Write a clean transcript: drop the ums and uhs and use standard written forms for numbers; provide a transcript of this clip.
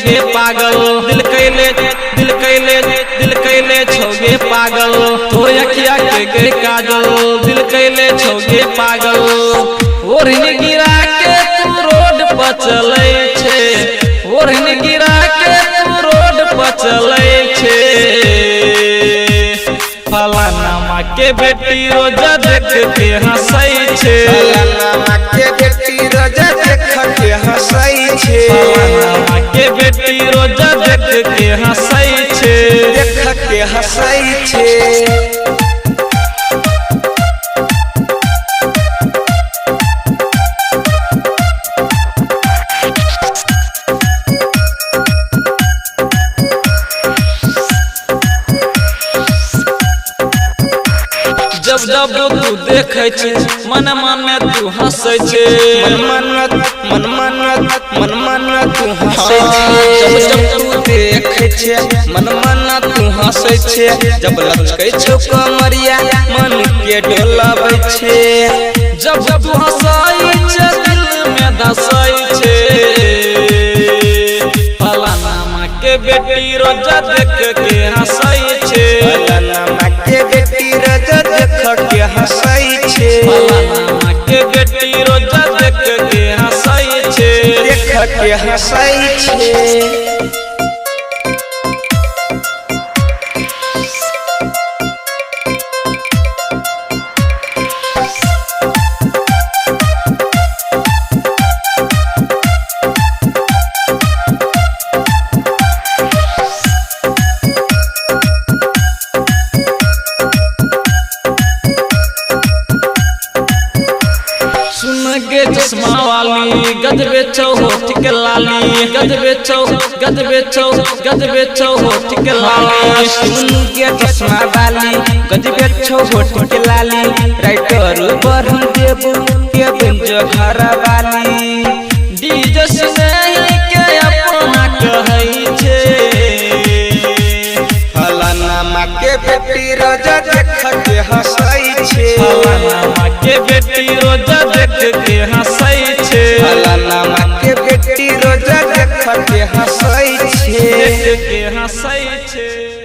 छौगे पागल, दिल कैले दिल कैले दिल कैले छौगे पागल, तोर अखिया के गे काजल, दिल कैले छौगे पागल। ओढ़नी गिरा के तू रोड पर चलै छे, ओढ़नी गिरा के तू रोड पर चलै छे। फलाना माँ के बेटी रोजा देख के हंसै छे, फलाना माँ के बेटी रोजा देख के हंसै छे, फलाना माँ के बेटी रोजा देख के हंसै छे, देख के हंसै छे। जब जब तू देखै छे मन मन तू हंसै छे, मन मन मन मन मन मन तू हंसै छे, जब जब तू देखै छे मन मन तू हंसै छे, जब लचकै छौ कमरिया मन के डोलाबै छे, जब तू हंसै छे दिल में धसै छे। फलाना माँ के बेटी रोजा देख के हंसै छे, फलाना माँ के बेटी रोजा देख के हंसै छे, फलाना माँ के बेटी रोजा देख के हंसै छे, देख के हंसै छे। सुन गे चश्मा वाली गजबे छौ होठ के लाली, गजबे छौ गजबे छौ गजबे छौ होठ के लाली। सुन गे चश्मा वाली गजबे छौ होठ के लाली, राइटर बरहम देव के बंजो घर वाली, डीजे स्नेही के अपना कहै छे, फलाना माँ के बेटी रोजा देख के हंसै छे, फलाना माँ के बेटी रोजा देख के हंसै छे, फलाना माँ के बेटी रोजा देख के हंसै छे, देख के हंसै छे।